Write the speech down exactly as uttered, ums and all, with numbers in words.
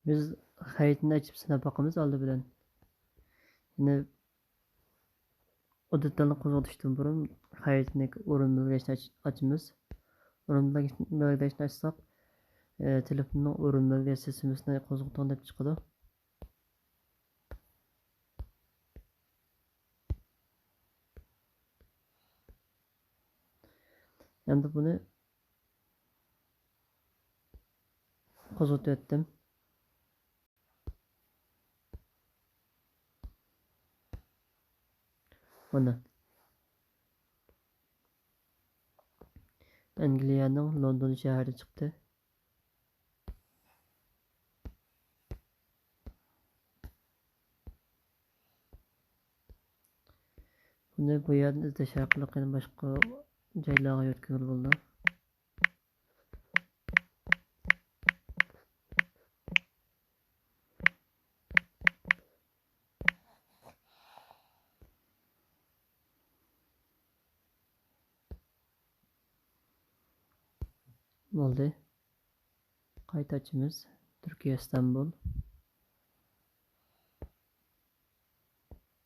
بىز خەرىتىنى ئېچىپ سىناپ باقىمىز ئالدى بىلەن. يەنى ئۇ دېتالنى قوزغىتىشتىن بۇرۇن خەرىتىنى ئورۇن بەلگىلەشنى ئاچ-، ئاچىمىز. ئورۇن بەلگىلەشنى ئاچساق، ئە، تېلېفوننىڭ ئورۇن بەلگىلەش سىستېمىسىنى قوزغىتىڭ دەپ چىقىدۇ. ئەمدى بۇنى قوزغىتىۋەتتىم. مانا. ئەنگلىيەنىڭ لوندون شەھىرى چىقتى. بۇنى بۇ يەردىن ئىزدەش ئارقىلىق يەنە باشقا جايلارغا يۆتكىگىلى بولىدۇ. بولدى. قايتا ئاچىمىز. تۈركىيە، ئىستانبۇل.